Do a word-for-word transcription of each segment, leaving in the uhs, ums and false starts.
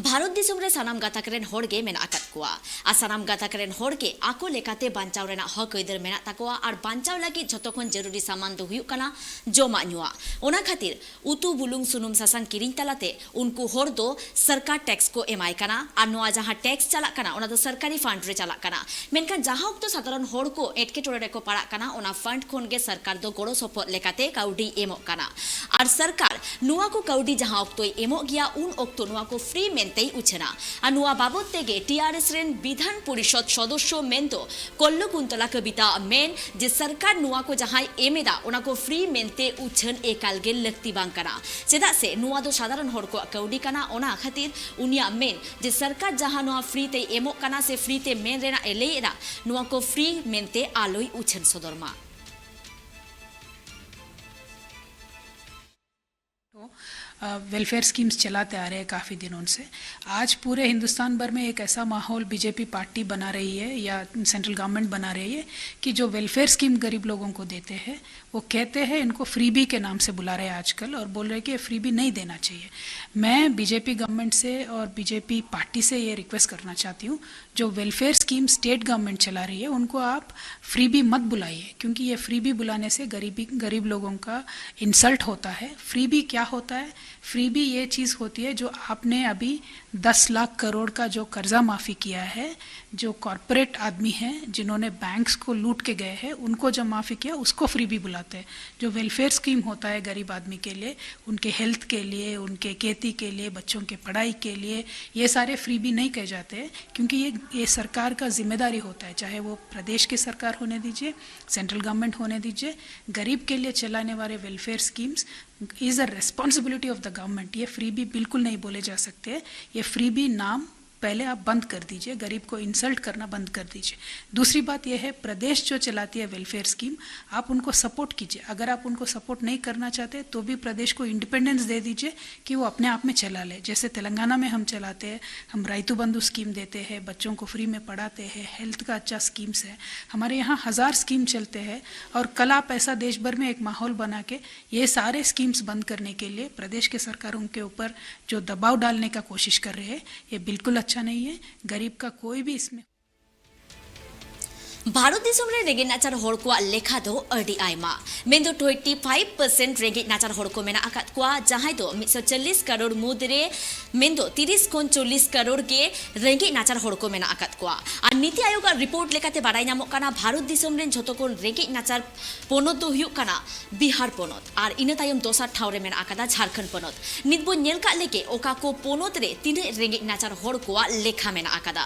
ᱵᱷᱟᱨᱚᱛ ᱫᱤᱥᱚᱢ ᱨᱮ ᱥᱟᱱᱟᱢ ᱜᱟᱛᱟᱠ ᱨᱮᱱ ᱦᱚᱲ ᱜᱮ ᱢᱮᱱᱟᱜ ᱟᱠᱟᱫ ᱠᱚᱣᱟ᱾ ᱟᱨ ᱥᱟᱱᱟᱢ ᱜᱟᱛᱟᱠ ᱨᱮᱱ ᱦᱚᱲ ᱜᱮ ᱟᱠᱚ ᱞᱮᱠᱟᱛᱮ ᱵᱟᱧᱪᱟᱣ ᱨᱮᱱᱟᱜ ᱦᱚᱠ ᱟᱹᱭᱫᱟᱹᱨ ᱢᱮᱱᱟᱜ ᱛᱟᱠᱚᱣᱟ᱾ ᱟᱨ ᱵᱟᱧᱪᱟᱣ ᱞᱟᱹᱜᱤᱫ ᱡᱷᱚᱛᱚ ᱠᱷᱚᱱ ᱡᱚᱨᱩᱨᱤ ᱥᱟᱢᱟᱱ ᱫᱚ ᱦᱩᱭᱩᱜ ᱠᱟᱱᱟ ᱡᱚᱢᱟᱜ ᱧᱩᱣᱟᱜ᱾ ᱚᱱᱟ ᱠᱷᱟᱹᱛᱤᱨ ᱩᱛᱩ, ᱵᱩᱞᱩᱝ, ᱥᱩᱱᱩᱢ, ᱥᱟᱥᱟᱝ ᱠᱤᱨᱤᱧ ᱛᱟᱞᱟᱛᱮ ᱩᱱᱠᱩ ᱦᱚᱲ ᱫᱚ ᱥᱚᱨᱠᱟᱨ ᱴᱮᱠᱥ ᱠᱚ ᱮᱢᱟᱭ ᱠᱟᱱᱟ᱾ ᱟᱨ ᱱᱚᱣᱟ ᱡᱟᱦᱟᱸ ᱴᱮᱠᱥ ᱪᱟᱞᱟᱜ ᱠᱟᱱᱟ, ᱚᱱᱟ ᱫᱚ ᱥᱚᱨᱠᱟᱨᱤ ᱯᱷᱟᱱᱰ ᱨᱮ ᱪᱟᱞᱟᱜ ᱠᱟᱱᱟ᱾ ᱢᱮᱱᱠᱷᱟᱱ ᱡᱟᱦᱟᱸ ᱚᱠᱛᱚ ᱥᱟᱫᱷᱟᱨᱚᱱ ᱦᱚᱲ ᱠᱚ ᱮᱴᱠᱮᱴᱚᱬᱮ ᱨᱮᱠᱚ ᱯᱟᱲᱟᱜ ᱠᱟᱱᱟ, ᱚᱱᱟ ᱯᱷᱟᱱᱰ ᱠᱷᱚᱱ ᱜᱮ ᱥᱚᱨᱠᱟᱨ ᱫᱚ ᱜᱚᱲᱚ ᱥᱚᱯᱚᱦᱚᱫ ᱞᱮᱠᱟᱛᱮ ᱠᱟᱹᱣᱰᱤ ᱮᱢᱚᱜ ᱠᱟᱱᱟ᱾ ᱟᱨ ᱥᱚᱨᱠᱟᱨ ᱱᱚᱣᱟ ᱠᱚ ᱠᱟᱹᱣᱰᱤ ᱡᱟᱦᱟᱸ ᱚᱠᱛᱚᱭ ᱮᱢᱚᱜ ᱜᱮᱭᱟ, ᱩᱱ ᱚᱠᱛᱚ ᱱᱚᱣᱟ ᱠᱚ ᱯᱷᱨᱤ ᱢᱮᱱᱛᱮᱭ ᱩᱪᱷᱟᱹᱱᱟ᱾ ᱟᱨ ᱱᱚᱣᱟ ᱵᱟᱵᱚᱫ ᱛᱮᱜᱮ ᱴᱤ ᱟᱨ ᱮᱥ ᱨᱮᱱ ᱵᱤᱫᱷᱟᱱ ᱯᱚᱨᱤᱥᱚᱫ ᱥᱚᱫᱚᱥᱥᱚ ᱢᱮᱱᱫᱚ ᱠᱚᱞᱞᱚ ᱠᱩᱱᱛᱚᱞᱟ ᱠᱚᱵᱤᱛᱟ ᱢᱮᱱ ᱡᱮ ᱥᱚᱨᱠᱟᱨ ᱱᱚᱣᱟ ᱠᱚ ᱡᱟᱦᱟᱸᱭ ᱮᱢ ᱮᱫᱟ, ᱚᱱᱟ ᱠᱚ ᱯᱷᱨᱤ ᱢᱮᱱᱛᱮ ᱩᱪᱷᱟᱹᱱ ᱮᱠᱟᱞ ᱜᱮ ᱞᱟᱹᱠᱛᱤ ᱵᱟᱝ ᱠᱟᱱᱟ᱾ ᱪᱮᱫᱟᱜ ᱥᱮ ᱱᱚᱣᱟ ᱫᱚ ᱥᱟᱫᱷᱟᱨᱚᱱ ᱦᱚᱲ ᱠᱚᱣᱟᱜ ᱠᱟᱹᱣᱰᱤ ᱠᱟᱱᱟ᱾ ᱚᱱᱟ ᱠᱷᱟᱹᱛᱤᱨ ᱩᱱᱤᱭᱟᱜ ᱢᱮᱱ ᱡᱮ ᱥᱚᱨᱠᱟᱨ ᱡᱟᱦᱟᱸ ᱱᱚᱣᱟ ᱯᱷᱨᱤ ᱛᱮᱭ ᱮᱢᱚᱜ ᱠᱟᱱᱟ ᱥᱮ ᱯᱷᱨᱤ ᱛᱮ ᱢᱮᱱ ᱨᱮᱱᱟᱜ ᱮ ᱞᱟᱹᱭ ᱮᱫᱟ, ᱱᱚᱣᱟ ᱠᱚ ᱯᱷᱨᱤ ᱢᱮᱱᱛᱮ ᱟᱞᱚᱭ ᱩᱪᱷᱟᱹᱱ ᱥᱚᱫᱚᱨ ᱢᱟ᱾ तो वेलफेयर स्कीम्स चलाते आ रहे हैं काफ़ी दिनों से। आज पूरे हिंदुस्तान भर में एक ऐसा माहौल बीजेपी पार्टी बना रही है या सेंट्रल गवर्नमेंट बना रही है कि जो वेलफेयर स्कीम गरीब लोगों को देते हैं, वो कहते हैं इनको फ्रीबी के नाम से बुला रहे हैं आजकल और बोल रहे हैं कि ये फ्रीबी नहीं देना चाहिए। मैं बीजेपी गवर्नमेंट से और बीजेपी पार्टी से ये रिक्वेस्ट करना चाहती हूँ, जो वेलफेयर स्कीम स्टेट गवर्नमेंट चला रही है उनको आप फ्रीबी मत बुलाइए, क्योंकि ये फ्रीबी बुलाने से गरीबी गरीब लोगों का इंसल्ट होता है। फ्रीबी क्या होता है? फ्रीबी ये चीज़ होती है जो आपने अभी दस लाख करोड़ का जो कर्जा माफ़ी किया है, जो कॉरपोरेट आदमी हैं जिन्होंने बैंक्स को लूट के गए हैं, उनको जब माफ़ी किया, उसको फ्रीबी बुलाते हैं। जो वेलफेयर स्कीम होता है गरीब आदमी के लिए, उनके हेल्थ के लिए, उनके खेती के लिए, बच्चों के पढ़ाई के लिए, ये सारे फ्रीबी नहीं कहे जाते हैं, क्योंकि ये ये सरकार का जिम्मेदारी होता है, चाहे वो प्रदेश की सरकार होने दीजिए, सेंट्रल गवर्नमेंट होने दीजिए। गरीब के लिए चलाने वाले welfare schemes is a responsibility of the government. ये फ्रीबी बिल्कुल नहीं बोले जा सकते। ये फ्रीबी नाम पहले आप बंद कर दीजिए, गरीब को इंसल्ट करना बंद कर दीजिए। दूसरी बात यह है, प्रदेश जो चलाती है वेलफेयर स्कीम, आप उनको सपोर्ट कीजिए। अगर आप उनको सपोर्ट नहीं करना चाहते तो भी प्रदेश को इंडिपेंडेंस दे दीजिए कि वो अपने आप में चला ले। जैसे तेलंगाना में हम चलाते हैं, हम राइतु बंधु स्कीम देते हैं, बच्चों को फ्री में पढ़ाते हैं, हेल्थ का अच्छा स्कीम्स है। हमारे यहाँ हज़ार स्कीम चलते हैं और कल आप ऐसा देश भर में एक माहौल बना के ये सारे स्कीम्स बंद करने के लिए प्रदेश के सरकारों के ऊपर जो दबाव डालने का कोशिश कर रहे हैं, ये बिल्कुल अच्छा नहीं है। गरीब का कोई भी इसमें ᱵᱷᱟᱨᱚᱛ ᱫᱤᱥᱚᱢ ᱨᱮ ᱨᱮᱸᱜᱮᱡ ᱱᱟᱪᱟᱨ ᱦᱚᱲ ᱠᱚᱣᱟᱜ ᱞᱮᱠᱷᱟ ᱫᱚ ᱟᱹᱰᱤ ᱟᱭᱢᱟ, ᱢᱮᱱᱫᱚ ᱴᱩᱭᱮᱱᱴᱤ ᱯᱷᱟᱭᱤᱵᱷ ᱯᱟᱨᱥᱮᱱᱴ ᱨᱮᱸᱜᱮᱡ ᱱᱟᱪᱟᱨ ᱦᱚᱲ ᱠᱚ ᱢᱮᱱᱟᱜ ᱟᱠᱟᱫ ᱠᱚᱣᱟ, ᱡᱟᱦᱟᱸᱭ ᱫᱚ ᱢᱤᱫ ᱥᱚ ᱪᱚᱞᱞᱤᱥ ᱠᱟᱨᱳᱲ ᱢᱩᱫᱽ ᱨᱮ, ᱢᱮᱱᱫᱚ ᱛᱤᱨᱤᱥ ᱠᱷᱚᱱ ᱪᱚᱞᱞᱤᱥ ᱠᱟᱨᱳᱲ ᱜᱮ ᱨᱮᱸᱜᱮᱡ ᱱᱟᱪᱟᱨ ᱦᱚᱲ ᱠᱚ ᱢᱮᱱᱟᱜ ᱟᱠᱟᱫ ᱠᱚᱣᱟ᱾ ᱟᱨ ᱱᱤᱛᱤ ᱟᱭᱳᱜᱽ ᱟᱜ ᱨᱤᱯᱳᱨᱴ ᱞᱮᱠᱟᱛᱮ ᱵᱟᱰᱟᱭ ᱧᱟᱢᱚᱜ ᱠᱟᱱᱟ, ᱵᱷᱟᱨᱚᱛ ᱫᱤᱥᱚᱢ ᱨᱮᱱ ᱡᱷᱚᱛᱚ ᱠᱷᱚᱱ ᱨᱮᱸᱜᱮᱡ ᱱᱟᱪᱟᱨ ᱯᱚᱱᱚᱛ ᱫᱚ ᱦᱩᱭᱩᱜ ᱠᱟᱱᱟ ᱵᱤᱦᱟᱨ ᱯᱚᱱᱚᱛ, ᱟᱨ ᱤᱱᱟᱹ ᱛᱟᱭᱚᱢ ᱫᱚᱥᱟᱨ ᱴᱷᱟᱶ ᱨᱮ ᱢᱮᱱᱟᱜ ᱟᱠᱟᱫᱟ ᱡᱷᱟᱲᱠᱷᱚᱸᱰ ᱯᱚᱱᱚᱛ᱾ ᱱᱤᱛ ᱵᱚᱱ ᱧᱮᱞ ᱠᱟᱜ ᱞᱮᱜᱮ, ᱚᱠᱟ ᱠᱚ ᱯᱚᱱᱚᱛ ᱨᱮ ᱛᱤᱱᱟᱹᱜ ᱨᱮᱸᱜᱮᱡ ᱱᱟᱪᱟᱨ ᱦᱚᱲ ᱠᱚᱣᱟᱜ ᱞᱮᱠᱷᱟ ᱢᱮᱱᱟᱜ ᱟᱠᱟᱫᱟ᱾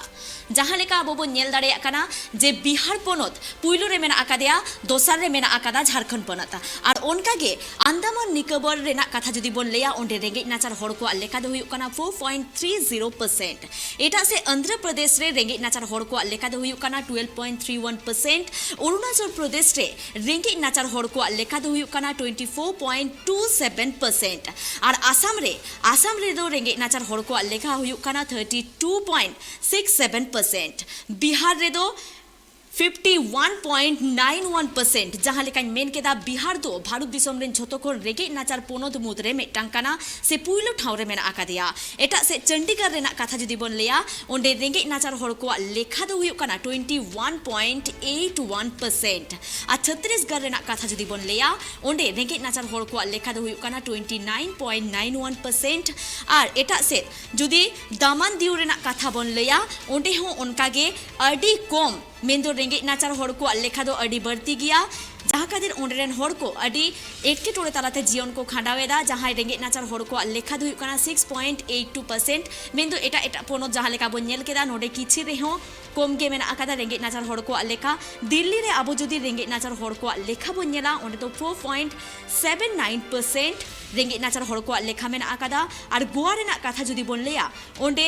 ᱡᱟᱦᱟᱸ ᱞᱮᱠᱟ ᱟᱵᱚ ᱵᱚᱱ ᱧᱮᱞ ᱫᱟᱲᱮᱭᱟᱜ ᱠᱟᱱᱟ ᱡᱮ ᱵᱤᱦᱟᱨ ᱯᱚᱱᱚᱛ ᱯᱩᱭᱞᱩ ᱨᱮ ᱢᱮᱱᱟᱜ ᱟᱠᱟᱫᱮᱭᱟ, ᱫᱚᱥᱟᱨ ᱨᱮ ᱢᱮᱱᱟᱜ ᱟᱠᱟᱫᱟ ᱡᱷᱟᱲᱠᱷᱚᱸᱰ ᱯᱚᱱᱚᱛ, ᱟᱨ ᱚᱱᱠᱟᱜᱮ ᱟᱱᱫᱟᱢᱟᱱ ᱱᱤᱠᱳᱵᱚᱨ ᱨᱮᱱᱟᱜ ᱠᱟᱛᱷᱟ ᱡᱩᱫᱤ ᱵᱚᱱ ᱞᱟᱹᱭᱟ, ᱚᱸᱰᱮ ᱨᱮᱸᱜᱮᱡ ᱱᱟᱪᱟᱨ ᱦᱚᱲ ᱠᱚᱣᱟᱜ ᱞᱮᱠᱷᱟ ᱫᱚ ᱦᱩᱭᱩᱜ ᱠᱟᱱᱟ four point three zero percent. ᱮᱴᱟᱜ ᱥᱮᱫ ᱟᱱᱫᱷᱨᱚ ᱯᱨᱚᱫᱮᱥ ᱨᱮ ᱨᱮᱸᱜᱮᱡ ᱱᱟᱪᱟᱨ ᱦᱚᱲ ᱠᱚᱣᱟᱜ ᱞᱮᱠᱷᱟ ᱫᱚ ᱦᱩᱭᱩᱜ ᱠᱟᱱᱟ twelve point three one percent. Arunachal Pradesh ᱨᱮ ᱨᱮᱸᱜᱮᱡ ᱱᱟᱪᱟᱨ ᱦᱚᱲ ᱠᱚᱣᱟᱜ ᱞᱮᱠᱷᱟ ᱫᱚ ᱦᱩᱭᱩᱜ ᱠᱟᱱᱟ twenty four point two seven percent. ᱟᱨ ᱟᱥᱟᱢ ᱨᱮ, ᱟᱥᱟᱢ ᱨᱮᱫᱚ ᱨᱮᱸᱜᱮᱡ ᱱᱟᱪᱟᱨ ᱦᱚᱲ ᱠᱚᱣᱟᱜ ᱞᱮᱠᱷᱟ ᱦᱩᱭᱩᱜ ᱠᱟᱱᱟ thirty two point six seven percent. Bihar ᱨᱮᱫᱚ ᱯᱷᱤᱯᱴᱤ ᱣᱟᱱ ᱯᱚᱭᱮᱱᱴ ᱱᱟᱭᱤᱱ ᱣᱟᱱ ᱯᱟᱨᱥᱮᱱᱴ᱾ ᱡᱟᱦᱟᱸ ᱞᱮᱠᱟᱧ ᱢᱮᱱ ᱠᱮᱫᱟ, ᱵᱤᱦᱟᱨ ᱫᱚ ᱵᱷᱟᱨᱚᱛ ᱫᱤᱥᱚᱢ ᱨᱮᱱ ᱡᱷᱚᱛᱚ ᱠᱷᱚᱱ ᱨᱮᱸᱜᱮᱡ ᱱᱟᱪᱟᱨ ᱯᱚᱱᱚᱛ ᱢᱩᱫᱽᱨᱮ ᱢᱤᱫᱴᱟᱝ ᱠᱟᱱᱟ, ᱥᱮ ᱯᱩᱭᱞᱩ ᱴᱷᱟᱶ ᱨᱮ ᱢᱮᱱᱟᱜ ᱟᱠᱟᱫᱮᱭᱟ᱾ ᱮᱴᱟᱜ ᱥᱮᱫ ᱪᱚᱱᱰᱤᱜᱚᱲ ᱨᱮᱱᱟᱜ ᱠᱟᱛᱷᱟ ᱡᱩᱫᱤ ᱵᱚᱱ ᱞᱟᱹᱭᱟ, ᱚᱸᱰᱮ ᱨᱮᱸᱜᱮᱡ ᱱᱟᱪᱟᱨ ᱦᱚᱲ ᱠᱚᱣᱟᱜ ᱞᱮᱠᱷᱟ ᱫᱚ ᱦᱩᱭᱩᱜ ᱠᱟᱱᱟ ᱴᱩᱭᱮᱱᱴᱤ ᱣᱟᱱ ᱯᱚᱭᱮᱱᱴ ᱮᱭᱤᱴ ᱣᱟᱱ ᱯᱟᱨᱥᱮᱱᱴ᱾ ᱟᱨ ᱪᱷᱚᱛᱛᱨᱤᱥᱜᱚᱲ ᱨᱮᱱᱟᱜ ᱠᱟᱛᱷᱟ ᱡᱩᱫᱤ ᱵᱚᱱ ᱞᱟᱹᱭᱟ, ᱚᱸᱰᱮ ᱨᱮᱸᱜᱮᱡ ᱱᱟᱪᱟᱨ ᱦᱚᱲ ᱠᱚᱣᱟᱜ ᱞᱮᱠᱷᱟ ᱫᱚ ᱦᱩᱭᱩᱜ ᱠᱟᱱᱟ ᱴᱩᱭᱮᱱᱴᱤ ᱱᱟᱭᱤᱱ ᱯᱚᱭᱮᱱᱴ ᱱᱟᱭᱤᱱ ᱣᱟᱱ ᱯᱟᱨᱥᱮᱱᱴ᱾ ᱟᱨ ᱮᱴᱟᱜ ᱥᱮᱫ ᱡᱩᱫᱤ ᱫᱟᱢᱟᱱ ᱫᱤᱭᱩ ᱨᱮᱱᱟᱜ ᱠᱟᱛᱷᱟ ᱵᱚᱱ ᱞᱟᱹᱭᱟ, ᱚᱸᱰᱮ ᱦᱚᱸ ᱚᱱᱠᱟᱜᱮ ᱟᱹᱰᱤ ᱠᱚᱢ, ᱢᱮᱱᱫᱚ ᱨᱮᱸᱜᱮᱡ ᱱᱟᱪᱟᱨ ᱦᱚᱲ ᱠᱚᱣᱟᱜ ᱞᱮᱠᱷᱟ ᱫᱚ ᱟᱹᱰᱤ ᱵᱟᱹᱲᱛᱤ ᱜᱮᱭᱟ, ᱡᱟᱦᱟᱸ ᱠᱷᱟᱹᱛᱤᱨ ᱚᱸᱰᱮ ᱨᱮᱱ ᱦᱚᱲ ᱠᱚ ᱟᱹᱰᱤ ᱮᱴᱠᱮᱴᱚᱬᱮ ᱛᱟᱞᱟᱛᱮ ᱡᱤᱭᱚᱱ ᱠᱚ ᱠᱷᱟᱸᱰᱟᱣ ᱮᱫᱟ᱾ ᱡᱟᱦᱟᱸᱭ ᱨᱮᱸᱜᱮᱡ ᱱᱟᱪᱟᱨ ᱦᱚᱲ ᱠᱚᱣᱟᱜ ᱞᱮᱠᱷᱟ ᱫᱚ ᱦᱩᱭᱩᱜ ᱠᱟᱱᱟ six point eight two percent. ᱢᱮᱱᱫᱚ ᱮᱴᱟᱜ ᱮᱴᱟᱜ ᱯᱚᱱᱚᱛ ᱡᱟᱦᱟᱸ ᱞᱮᱠᱟ ᱵᱚᱱ ᱧᱮᱞ ᱠᱮᱫᱟ, ᱱᱚᱰᱮ ᱠᱤᱪᱷᱤ ᱨᱮᱦᱚᱸ ᱠᱚᱢ ᱜᱮ ᱢᱮᱱᱟᱜ ᱟᱠᱟᱫᱟ ᱨᱮᱸᱜᱮᱡ ᱱᱟᱪᱟᱨ ᱦᱚᱲ ᱠᱚᱣᱟᱜ ᱞᱮᱠᱷᱟ᱾ ᱫᱤᱞᱞᱤ ᱨᱮ ᱟᱵᱚ ᱡᱩᱫᱤ ᱨᱮᱸᱜᱮᱡ ᱱᱟᱪᱟᱨ ᱦᱚᱲ ᱠᱚᱣᱟᱜ ᱞᱮᱠᱷᱟ ᱵᱚᱱ ᱧᱮᱞᱟ, ᱚᱸᱰᱮ ᱫᱚ four point seven nine percent ᱨᱮᱸᱜᱮᱡ ᱱᱟᱪᱟᱨ ᱦᱚᱲ ᱠᱚᱣᱟᱜ ᱞᱮᱠᱷᱟ ᱢᱮᱱᱟᱜ ᱟᱠᱟᱫᱟ᱾ ᱟᱨ ᱜᱳᱣᱟ ᱨᱮᱱᱟᱜ ᱠᱟᱛᱷᱟ ᱡᱩᱫᱤ ᱵᱚᱱ ᱞᱟᱹᱭᱟ, ᱚᱸᱰᱮ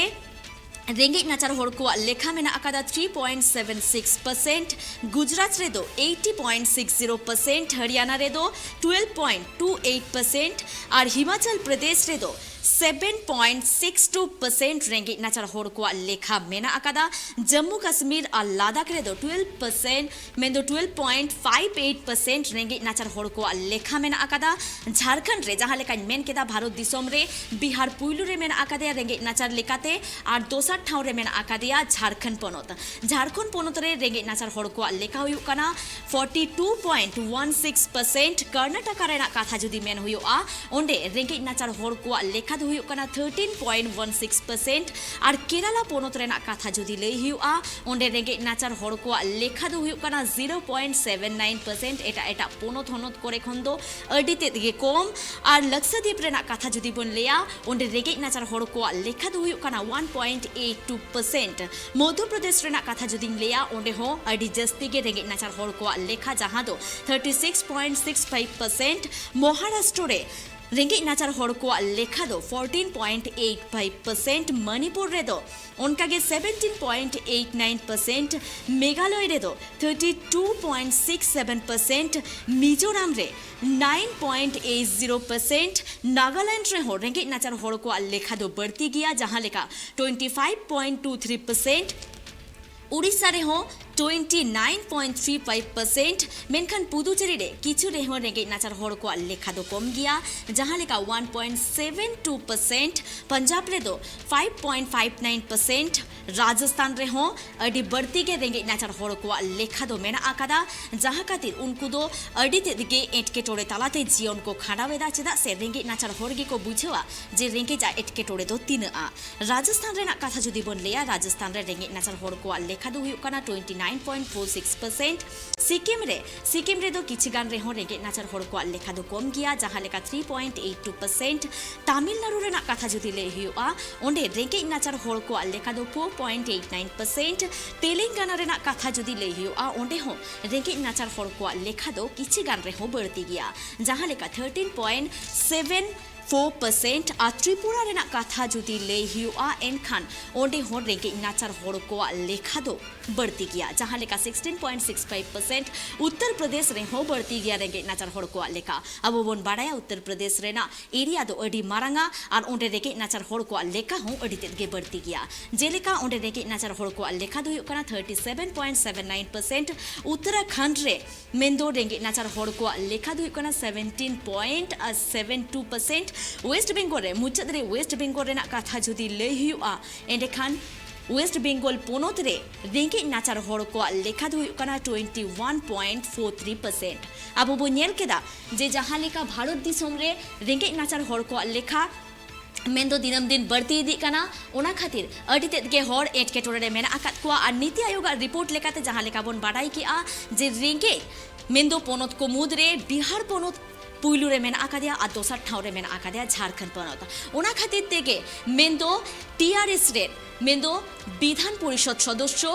ᱨᱮᱸᱜᱮᱡ ᱱᱟᱪᱟᱨ ᱦᱚᱲ ᱠᱚᱣᱟᱜ ᱞᱮᱠᱷᱟ ᱢᱮᱱᱟᱜ ᱟᱠᱟᱫᱟ three point seven six percent, Gujarat ᱨᱮᱫᱚ eighty point six zero percent, Haryana ᱨᱮᱫᱚ twelve point two eight percent ᱟᱨ ᱦᱤᱢᱟᱪᱚᱞ ᱯᱨᱚᱫᱮᱥ ᱨᱮᱫᱚ seven point six two percent ᱨᱮᱸᱜᱮᱡ ᱱᱟᱪᱟᱨ ᱦᱚᱲ ᱠᱚᱣᱟᱜ ᱞᱮᱠᱷᱟ ᱢᱮᱱᱟᱜ ᱟᱠᱟᱫᱟ᱾ ᱡᱚᱢᱢᱩ ᱠᱟᱥᱢᱤᱨ ᱟᱨ ᱞᱟᱫᱟᱠᱷ ᱨᱮᱫᱚ twelve percent, ᱢᱮᱱᱫᱚ twelve point five eight percent ᱨᱮᱸᱜᱮᱡ ᱱᱟᱪᱟᱨ ᱦᱚᱲ ᱠᱚᱣᱟᱜ ᱞᱮᱠᱷᱟ ᱢᱮᱱᱟᱜ ᱟᱠᱟᱫᱟ᱾ ᱡᱷᱟᱲᱠᱷᱚᱸᱰ ᱨᱮ, ᱡᱟᱦᱟᱸ ᱞᱮᱠᱟᱧ ᱢᱮᱱ ᱠᱮᱫᱟ, ᱵᱷᱟᱨᱚᱛ ᱫᱤᱥᱚᱢ ᱨᱮ ᱵᱤᱦᱟᱨ ᱯᱩᱭᱞᱩ ᱨᱮ ᱢᱮᱱᱟᱜ ᱟᱠᱟᱫᱮᱭᱟ ᱨᱮᱸᱜᱮᱡ ᱱᱟᱪᱟᱨ ᱞᱮᱠᱟᱛᱮ, ᱟᱨ ᱫᱚᱥᱟᱨ ᱴᱷᱟᱶ ᱨᱮ ᱢᱮᱱᱟᱜ ᱟᱠᱟᱫᱮᱭᱟ ᱡᱷᱟᱲᱠᱷᱚᱸᱰ ᱯᱚᱱᱚᱛ᱾ ᱡᱷᱟᱲᱠᱷᱚᱸᱰ ᱯᱚᱱᱚᱛ ᱨᱮ ᱨᱮᱸᱜᱮᱡ ᱱᱟᱪᱟᱨ ᱦᱚᱲ ᱠᱚᱣᱟᱜ ᱞᱮᱠᱷᱟ ᱦᱩᱭᱩᱜ ᱠᱟᱱᱟ forty two point one six percent᱾ Karnataka ᱨᱮᱱᱟᱜ ᱠᱟᱛᱷᱟ ᱡᱩᱫᱤ ᱢᱮᱱ ᱦᱩᱭᱩᱜᱼᱟ, ᱚᱸᱰᱮ ᱨᱮᱸᱜᱮᱡ ᱱᱟᱪᱟᱨ ᱦᱚᱲ ᱠᱚᱣᱟᱜ ᱞᱮᱠᱷᱟ ᱫᱚ ᱦᱩᱭᱩᱜ ᱠᱟᱱᱟ thirteen point one six percent᱾ ᱟᱨ ᱠᱮᱨᱟᱞᱟ ᱯᱚᱱᱚᱛ ᱨᱮᱱᱟᱜ ᱠᱟᱛᱷᱟ ᱡᱩᱫᱤ ᱞᱟᱹᱭ ᱦᱩᱭᱩᱜᱼᱟ, ᱚᱸᱰᱮ ᱨᱮᱸᱜᱮᱡ ᱱᱟᱪᱟᱨ ᱦᱚᱲ ᱠᱚᱣᱟᱜ ᱞᱮᱠᱷᱟ ᱫᱚ ᱦᱩᱭᱩᱜ ᱠᱟᱱᱟ zero point seven nine percent᱾ ᱮᱴᱟᱜ ᱮᱴᱟᱜ ᱯᱚᱱᱚᱛ ᱦᱚᱱᱚᱛ ᱠᱚᱨᱮ ᱠᱷᱚᱱ ᱫᱚ ᱟᱹᱰᱤ ᱛᱮᱫ ᱜᱮ ᱠᱚᱢ᱾ ᱟᱨ ᱞᱟᱠᱥᱟᱫᱤᱯ ᱨᱮᱱᱟᱜ ᱠᱟᱛᱷᱟ ᱡᱩᱫᱤ ᱵᱚᱱ ᱞᱟᱹᱭᱟ, ᱚᱸᱰᱮ ᱨᱮᱸᱜᱮᱡ ᱱᱟᱪᱟᱨ ᱦᱚᱲ ᱠᱚᱣᱟᱜ ᱞᱮᱠᱷᱟ ᱫᱚ ᱦᱩᱭᱩᱜ ᱠᱟᱱᱟ one point eight two percent᱾ Madhya Pradesh ᱨᱮᱱᱟᱜ ᱠᱟᱛᱷᱟ ᱡᱩᱫᱤᱧ ᱞᱟᱹᱭᱟ, ᱚᱸᱰᱮ ᱦᱚᱸ ᱟᱹᱰᱤ ᱡᱟᱹᱥᱛᱤ ᱜᱮ ᱨᱮᱸᱜᱮᱡ ᱱᱟᱪᱟᱨ ᱦᱚᱲ ᱠᱚᱣᱟᱜ ᱞᱮᱠᱷᱟ, ᱡᱟᱦᱟᱸ ᱫᱚ thirty six point six five percent᱾ Maharashtra ᱨᱮ ᱨᱮᱸᱜᱮᱡ ᱱᱟᱪᱟᱨ ᱦᱚᱲ ᱠᱚᱣᱟᱜ ᱞᱮᱠᱷᱟ ᱫᱚ fourteen point eight five percent, Manipur ᱨᱮᱫᱚ ᱚᱱᱠᱟᱜᱮ seventeen point eight nine percent, Meghalaya ᱨᱮᱫᱚ thirty two point six seven percent, Mizoram ᱨᱮ nine point eight zero percent, Nagaland ᱨᱮᱦᱚᱸ ᱨᱮᱸᱜᱮᱡ ᱱᱟᱪᱟᱨ ᱦᱚᱲ ᱠᱚᱣᱟᱜ ᱞᱮᱠᱷᱟ ᱫᱚ ᱵᱟᱹᱲᱛᱤ ᱜᱮᱭᱟ, ᱡᱟᱦᱟᱸ ᱞᱮᱠᱟ twenty five point two three percent, Odisha ᱨᱮᱦᱚᱸ twenty nine point three five percent, ᱢᱮᱱᱠᱷᱟᱱ ᱯᱩᱫᱩᱪᱮᱨᱤ ᱨᱮ ᱠᱤᱪᱷᱩ ᱨᱮᱦᱚᱸ ᱨᱮᱸᱜᱮᱡ ᱱᱟᱪᱟᱨ ᱦᱚᱲ ᱠᱚᱣᱟᱜ ᱞᱮᱠᱷᱟ ᱫᱚ ᱠᱚᱢ ᱜᱮᱭᱟ, ᱡᱟᱦᱟᱸ ᱞᱮᱠᱟ one point seven two percent, Punjab ᱨᱮᱫᱚ five point five nine percent, Rajasthan ᱨᱮᱦᱚᱸ ᱟᱹᱰᱤ ᱵᱟᱹᱲᱛᱤ ᱜᱮ ᱨᱮᱸᱜᱮᱡ ᱱᱟᱪᱟᱨ ᱦᱚᱲ ᱠᱚᱣᱟᱜ ᱞᱮᱠᱷᱟ ᱫᱚ ᱢᱮᱱᱟᱜ ᱟᱠᱟᱫᱟ, ᱡᱟᱦᱟᱸ ᱠᱷᱟᱹᱛᱤᱨ ᱩᱱᱠᱩ ᱫᱚ ᱟᱹᱰᱤ ᱛᱮᱫ ᱜᱮ ᱮᱴᱠᱮᱴᱚᱬᱮ ᱛᱟᱞᱟᱛᱮ ᱡᱤᱭᱚᱱ ᱠᱚ ᱠᱷᱟᱸᱰᱟᱣ ᱮᱫᱟ, ᱪᱮᱫᱟᱜ ᱥᱮ ᱨᱮᱸᱜᱮᱡ ᱱᱟᱪᱟᱨ ᱦᱚᱲ ᱜᱮᱠᱚ ᱵᱩᱡᱷᱟᱹᱣᱟ ᱡᱮ ᱨᱮᱸᱜᱮᱡᱟᱜ ᱮᱴᱠᱮᱴᱚᱬᱮ ᱫᱚ ᱛᱤᱱᱟᱹᱜᱼᱟ᱾ ᱨᱟᱡᱚᱥᱛᱷᱟᱱ ᱨᱮᱱᱟᱜ ᱠᱟᱛᱷᱟ ᱡᱩᱫᱤ ᱵᱚᱱ ᱞᱟᱹᱭᱟ, ᱨᱟᱡᱚᱥᱛᱷᱟᱱ ᱨᱮ ᱨᱮᱸᱜᱮᱡ ᱱᱟᱪᱟᱨ ᱦᱚᱲ ᱠᱚᱣᱟᱜ ᱞᱮᱠᱷᱟ ᱫᱚ ᱦᱩᱭᱩᱜ ᱠᱟᱱᱟ twenty nine point four six percent᱾ Sikkim ᱨᱮ, ᱥᱤᱠᱤᱢ ᱨᱮᱫᱚ ᱠᱤᱪᱷᱤ ᱜᱟᱱ ᱨᱮᱦᱚᱸ ᱨᱮᱸᱜᱮᱡ ᱱᱟᱪᱟᱨ ᱦᱚᱲ ᱠᱚᱣᱟᱜ ᱞᱮᱠᱷᱟ ᱫᱚ ᱠᱚᱢ ᱜᱮᱭᱟ, ᱡᱟᱦᱟᱸ ᱞᱮᱠᱟ three point eight two percent᱾ Tamil Nadu ᱨᱮᱱᱟᱜ ᱠᱟᱛᱷᱟ ᱡᱩᱫᱤ ᱞᱟᱹᱭ ᱦᱩᱭᱩᱜᱼᱟ, ᱚᱸᱰᱮ ᱨᱮᱸᱜᱮᱡ ᱱᱟᱪᱟᱨ ᱦᱚᱲ ᱠᱚᱣᱟᱜ ᱞᱮᱠᱷᱟ ᱫᱚ four point eight nine percent᱾ Telangana ᱨᱮᱱᱟᱜ ᱠᱟᱛᱷᱟ ᱡᱩᱫᱤ ᱞᱟᱹᱭ ᱦᱩᱭᱩᱜᱼᱟ, ᱚᱸᱰᱮ ᱦᱚᱸ ᱨᱮᱸᱜᱮᱡ ᱱᱟᱪᱟᱨ ᱦᱚᱲ ᱠᱚᱣᱟᱜ ᱞᱮᱠᱷᱟ ᱫᱚ ᱠᱤᱪᱷᱤ ᱜᱟᱱ ᱨᱮᱦᱚᱸ ᱵᱟᱹᱲᱛᱤ ᱜᱮᱭᱟ, ᱡᱟᱦᱟᱸ ᱞᱮᱠᱟ thirteen point seven four percent. ᱟᱨ ᱛᱨᱤᱯᱩᱨᱟ ᱨᱮᱱᱟᱜ ᱠᱟᱛᱷᱟ ᱡᱩᱫᱤ ᱞᱟᱹᱭ ᱦᱩᱭᱩᱜᱼᱟ, ᱮᱱᱠᱷᱟᱱ ᱚᱸᱰᱮ ᱦᱚᱸ ᱨᱮᱸᱜᱮᱡ ᱱᱟᱪᱟᱨ ᱦᱚᱲ ᱠᱚᱣᱟᱜ ᱞᱮᱠᱷᱟ ᱫᱚ ᱵᱟᱹᱲᱛᱤ ᱜᱮᱭᱟ, ᱡᱟᱦᱟᱸ ᱞᱮᱠᱟ sixteen point six five percent. Uttar Pradesh ᱨᱮᱦᱚᱸ ᱵᱟᱹᱲᱛᱤ ᱜᱮᱭᱟ ᱨᱮᱸᱜᱮᱡ ᱱᱟᱪᱟᱨ ᱦᱚᱲ ᱠᱚᱣᱟᱜ ᱞᱮᱠᱷᱟ᱾ ᱟᱵᱚ ᱵᱚᱱ ᱵᱟᱲᱟᱭᱟ ᱩᱛᱛᱚᱨ ᱯᱨᱚᱫᱮᱥ ᱨᱮᱱᱟᱜ ᱮᱨᱤᱭᱟ ᱫᱚ ᱟᱹᱰᱤ ᱢᱟᱨᱟᱝᱟ ᱟᱨ ᱚᱸᱰᱮ ᱨᱮᱸᱜᱮᱡ ᱱᱟᱪᱟᱨ ᱦᱚᱲ ᱠᱚᱣᱟᱜ ᱞᱮᱠᱷᱟ ᱦᱚᱸ ᱟᱹᱰᱤ ᱛᱮᱫ ᱜᱮ ᱵᱟᱹᱲᱛᱤ ᱜᱮᱭᱟ᱾ ᱡᱮᱞᱮᱠᱟ ᱚᱸᱰᱮ ᱨᱮᱸᱜᱮᱡ ᱱᱟᱪᱟᱨ ᱦᱚᱲ ᱠᱚᱣᱟᱜ ᱞᱮᱠᱷᱟ ᱫᱚ ᱦᱩᱭᱩᱜ ᱠᱟᱱᱟ thirty seven point seven nine percent. Uttarakhand ᱨᱮ ᱢᱮᱱᱫᱚ ᱨᱮᱸᱜᱮᱡ ᱱᱟᱪᱟᱨ ᱦᱚᱲ ᱠᱚᱣᱟᱜ ᱞᱮᱠᱷᱟ ᱫᱚ ᱦᱩᱭᱩᱜ ᱠᱟᱱᱟ seventeen point seven two percent. West Bengal ᱨᱮ, ᱢᱩᱪᱟᱹᱫ ᱨᱮ ᱳᱭᱮᱥᱴ ᱵᱮᱝᱜᱚᱞ ᱨᱮᱱᱟᱜ ᱠᱟᱛᱷᱟ ᱡᱩᱫᱤ ᱞᱟᱹᱭ ᱦᱩᱭᱩᱜᱼᱟ, ᱮᱸᱰᱮᱠᱷᱟᱱ ᱳᱭᱮᱥᱴ ᱵᱮᱝᱜᱚᱞ ᱯᱚᱱᱚᱛ ᱨᱮ ᱨᱮᱸᱜᱮᱡ ᱱᱟᱪᱟᱨ ᱦᱚᱲ ᱠᱚᱣᱟᱜ ᱞᱮᱠᱷᱟ ᱫᱚ ᱦᱩᱭᱩᱜ ᱠᱟᱱᱟ ᱴᱩᱭᱮᱱᱴᱤ ᱣᱟᱱ ᱯᱚᱭᱮᱱᱴ ᱯᱷᱳᱨ ᱛᱷᱨᱤ ᱯᱟᱨᱥᱮᱱᱴ᱾ ᱟᱵᱚ ᱵᱚ ᱧᱮᱞ ᱠᱮᱫᱟ ᱡᱮ ᱡᱟᱦᱟᱸ ᱞᱮᱠᱟ ᱵᱷᱟᱨᱚᱛ ᱫᱤᱥᱚᱢ ᱨᱮ ᱨᱮᱸᱜᱮᱡ ᱱᱟᱪᱟᱨ ᱦᱚᱲ ᱠᱚᱣᱟᱜ ᱞᱮᱠᱷᱟ ᱢᱮᱱᱫᱚ ᱫᱤᱱᱟᱹᱢ ᱫᱤᱱ ᱵᱟᱹᱲᱛᱤ ᱤᱫᱤᱜ ᱠᱟᱱᱟ, ᱚᱱᱟ ᱠᱷᱟᱹᱛᱤᱨ ᱟᱹᱰᱤ ᱛᱮᱫ ᱜᱮ ᱦᱚᱲ ᱮᱴᱠᱮᱴᱚᱬᱮ ᱨᱮ ᱢᱮᱱᱟᱜ ᱟᱠᱟᱫ ᱠᱚᱣᱟ᱾ ᱟᱨ ᱱᱤᱛᱤ ᱟᱭᱳᱜᱟᱜ ᱨᱤᱯᱳᱨᱴ ᱞᱮᱠᱟᱛᱮ ᱡᱟᱦᱟᱸ ᱞᱮᱠᱟ ᱵᱚᱱ ᱵᱟᱰᱟᱭ ᱠᱮᱜᱼᱟ ᱡᱮ ᱨᱮᱸᱜᱮᱡ ᱢᱮᱱᱫᱚ ᱯᱚᱱᱚᱛ ᱠᱚ ᱢᱩᱫᱽᱨᱮ ᱵᱤᱦᱟᱨ ᱯᱚᱱᱚᱛ ᱯᱩᱭᱞᱩ ᱨᱮ ᱢᱮᱱᱟᱜ ᱟᱠᱟᱫᱮᱭᱟ ᱟᱨ ᱫᱚᱥᱟᱨ ᱴᱷᱟᱶ ᱨᱮ ᱢᱮᱱᱟᱜ ᱟᱠᱟᱫᱮᱭᱟ ᱡᱷᱟᱲᱠᱷᱚᱸᱰ ᱯᱚᱱᱚᱛ᱾ ᱚᱱᱟ ᱠᱷᱟᱹᱛᱤᱨ ᱛᱮᱜᱮ ᱢᱮᱱᱫᱚ ᱴᱤ ᱟᱨ ᱮᱥ ᱨᱮᱱ ᱢᱮᱱᱫᱚ ᱵᱤᱫᱷᱟᱱ ᱯᱚᱨᱤᱥᱚᱫ ᱥᱚᱫᱚᱥᱥᱚ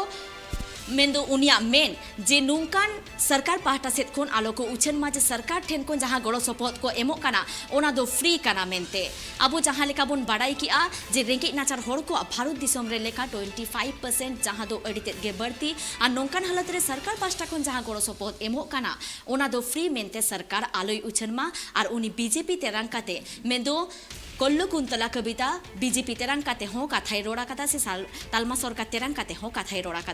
ᱢᱮᱱᱫᱚ ᱩᱱᱤᱭᱟᱜ ᱢᱮᱱ ᱡᱮ ᱱᱚᱝᱠᱟᱱ ᱥᱚᱨᱠᱟᱨ ᱯᱟᱦᱴᱟ ᱥᱮᱫ ᱠᱷᱚᱱ ᱟᱞᱚ ᱠᱚ ᱩᱪᱷᱟᱹᱱ ᱢᱟ ᱡᱮ ᱥᱚᱨᱠᱟᱨ ᱴᱷᱮᱱ ᱠᱷᱚᱱ ᱡᱟᱦᱟᱸ ᱜᱚᱲᱚ ᱥᱚᱯᱚᱦᱚᱫ ᱠᱚ ᱮᱢᱚᱜ ᱠᱟᱱᱟ, ᱚᱱᱟ ᱫᱚ ᱯᱷᱨᱤ ᱠᱟᱱᱟ ᱢᱮᱱᱛᱮ᱾ ᱟᱵᱚ ᱡᱟᱦᱟᱸ ᱞᱮᱠᱟ ᱵᱚᱱ ᱵᱟᱰᱟᱭ ᱠᱮᱜᱼᱟ ᱡᱮ ᱨᱮᱸᱜᱮᱡ ᱱᱟᱪᱟᱨ ᱦᱚᱲ ᱠᱚᱣᱟᱜ ᱵᱷᱟᱨᱚᱛ ᱫᱤᱥᱚᱢ ᱨᱮ ᱞᱮᱠᱟ ᱴᱩᱭᱮᱱᱴᱤ ᱯᱷᱟᱭᱤᱵᱷ ᱯᱟᱨᱥᱮᱱᱴ, ᱡᱟᱦᱟᱸ ᱫᱚ ᱟᱹᱰᱤ ᱛᱮᱫ ᱜᱮ ᱵᱟᱹᱲᱛᱤ᱾ ᱟᱨ ᱱᱚᱝᱠᱟᱱ ᱦᱟᱞᱚᱛ ᱨᱮ ᱥᱚᱨᱠᱟᱨ ᱯᱟᱦᱴᱟ ᱠᱷᱚᱱ ᱡᱟᱦᱟᱸ ᱜᱚᱲᱚ ᱥᱚᱯᱚᱦᱚᱫ ᱮᱢᱚᱜ ᱠᱟᱱᱟ, ᱚᱱᱟ ᱫᱚ ᱯᱷᱨᱤ ᱢᱮᱱᱛᱮ ᱥᱚᱨᱠᱟᱨ ᱟᱞᱚᱭ ᱩᱪᱷᱟᱹᱱ ᱢᱟ᱾ ᱟᱨ ᱩᱱᱤ ᱵᱤᱡᱮᱯᱤ ᱛᱮᱨᱟᱝ ᱠᱟᱛᱮ ᱢᱮᱱᱫᱚ ᱠᱚᱞᱞᱚ ᱠᱩᱱᱛᱚᱞᱟ ᱠᱚᱵᱤᱛᱟ ᱵᱤᱡᱮᱯᱤ ᱛᱮᱨᱟᱝ ᱠᱟᱛᱮ ᱦᱚᱸ ᱠᱟᱛᱷᱟᱭ ᱨᱚᱲ ᱟᱠᱟᱫᱟ, ᱥᱮ ᱥᱟᱞ-, ᱛᱟᱞᱢᱟ ᱥᱚᱨᱠᱟᱨ ᱛᱮᱨᱟᱝ ᱠᱟᱛᱮ ᱦᱚᱸ ᱠᱟᱛᱷᱟᱭ ᱨᱚᱲ ᱟᱠᱟᱫᱟ᱾